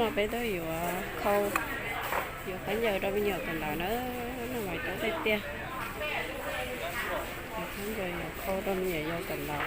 No peb tuaj yuav khau, yuav khaub ncaws rau me nyuam kawm ntawv na, no mas coob tiag tiag. Yuav khaub ncaws yuav khau rau me nyuam yaus kawm ntawv.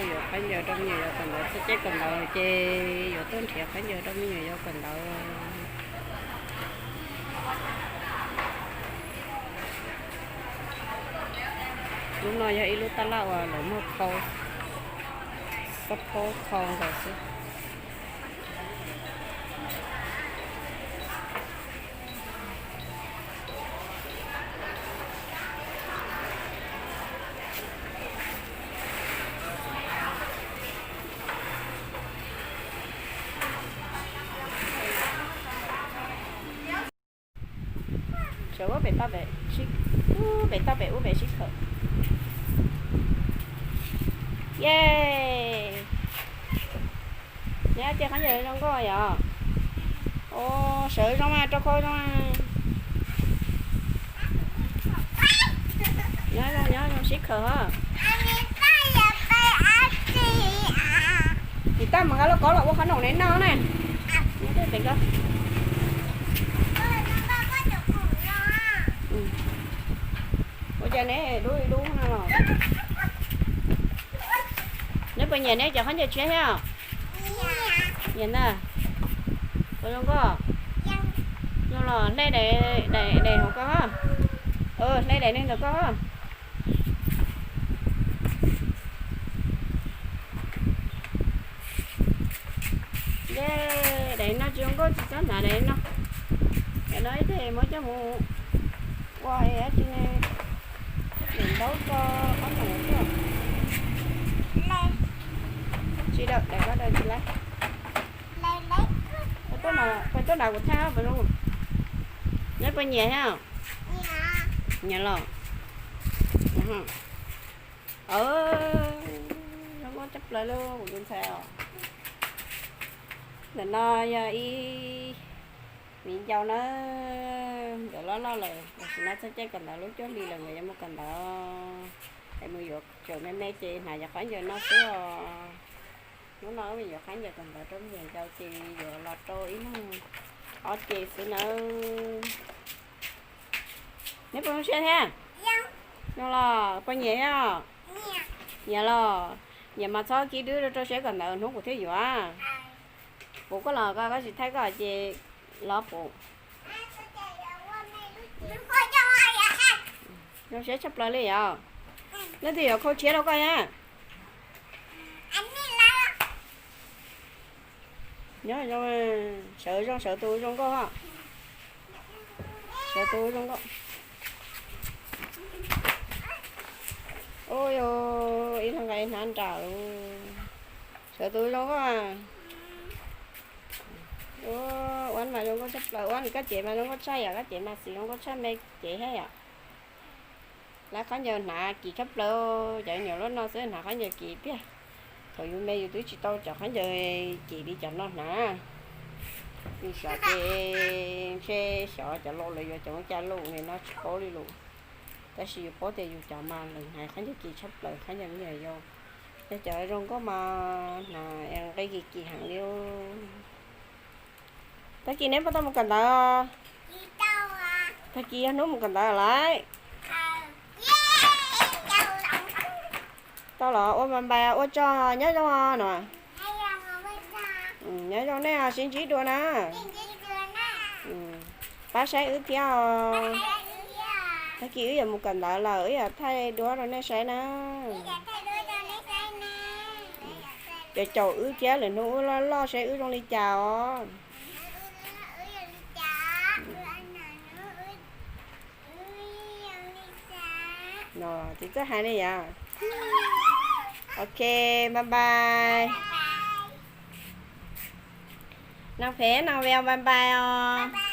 Yuav khaub ncaws rau me nyuam yaus kawm ntawv, txog caij kawm ntawv ces yuav tuaj nrhiav khaub ncaws rau me nyuam yaus kawm ntawv. Lub no yog ib lub taj laj uas lawv muag khau, xab phob khau nkaus xwb. Sawv ua pem toj pem, ub pem toj pem ub pem sib khawm. Ye, neb cia khaub ncaws zoo nkauj yom. Sawv zoo mas rau khau zoo. Nyob zoo nyob zoo sib khawm ho. Tiv toj mas nqa lauj kaub los ua qhob noom neb noj na. Ua cas neb dub dub no los? Neb puas nyiam neb cov khaub ncaws tshiab thiab? Nyiam ntag. Puas zoo nkauj? Zoo los hle daim hauv koj. Hle daim no ntawm koj. Ye, daim no tsis zoo nkauj tsis txhob hnav daim no. Daim no ib teg muab coj mus ua dab tsi ne, ntaub tso qab no xwb. Tsis daim ko daim tsis laib. Peb tuaj nrad kuv thaij puas zoo. Neb puas nyiam thiab? Nyiam los? Zoo nkauj tshaj plaws li kuv tus ntxhais os. Ntawm no yog ib viv ncaus na, nkawd loj loj lawm, tam sim no txog caij kawm ntawv lub cuaj hlis lawm nkawd yuav mus kawm ntawv. Es mus yuav tseem me me ces hnav cov khaub ncaws no xwb os. Hnub no wb mus yuav khaub ncaws kawm ntawv rau me nyuam yaus ces yuav los rau ib leeg ob ce xwb nawb. Neb puas zoo siab thiab? Zoo los puas nyiam thiab? Nyiam los, nyiam mas txhob kib dwb rau rau siab kawm ntawv hnub kuv thiaj yuav. Puv koj los koj tsis thaij koj ces los puv. Zoo siab tshaj plaws li yom. Leej twg yuav khau tshiab rau koj thiab? Nyob zoo, sawv zoo sawv tus zoo nkauj. Sawv tus zoo nkauj. Ub, ib leeg nqa ib hnab nram. Sawv tus zoo nkauj. Ub, Uab mas zoo nkauj tshaj plaws, Uab nws koj cev mas zoo nkauj tshaj yom, koj cev mas xis zoo nkauj tshaj me cev thiab yom. Lawv khaub ncaws hnav kim tshaj plaws, cov nyuam loj no xwb hnav khaub ncaws kim tiag. Thaum yus me yus twb tsis tau cov khaub ncaws kim li cov no hnav. Yus xyov ces ntshe xyov cov laus lawv yuav cov ua cas lus no tsis paub li lus. Tab sis yus paub tias yus cov mas lawv hnav khaub ncaws kim tshaj plaws, khaub ncaws me nyuam yaus. Yog cov zoo nkauj mas hnav nqi kim kim heev li. Tag kis neb puas tau mus kawm ntawv? Tag kis yog hnub mus kawm ntawv lawm. Tau los ua npais npais ua tsaug, nyob zoo no. Nyob zoo nej sib ntsib dua na. Pab saib wb thiab os. Tag kis wb yuav mus kawm ntawv lawm wb yuav thaij duab rau nej saib na. Caum caum wb thiab lwm hnub wb loj loj saib wb zoo li cas os. No txiv txawj hais li yom. Ok, bye bye. Noo phem noo veo bye bye os.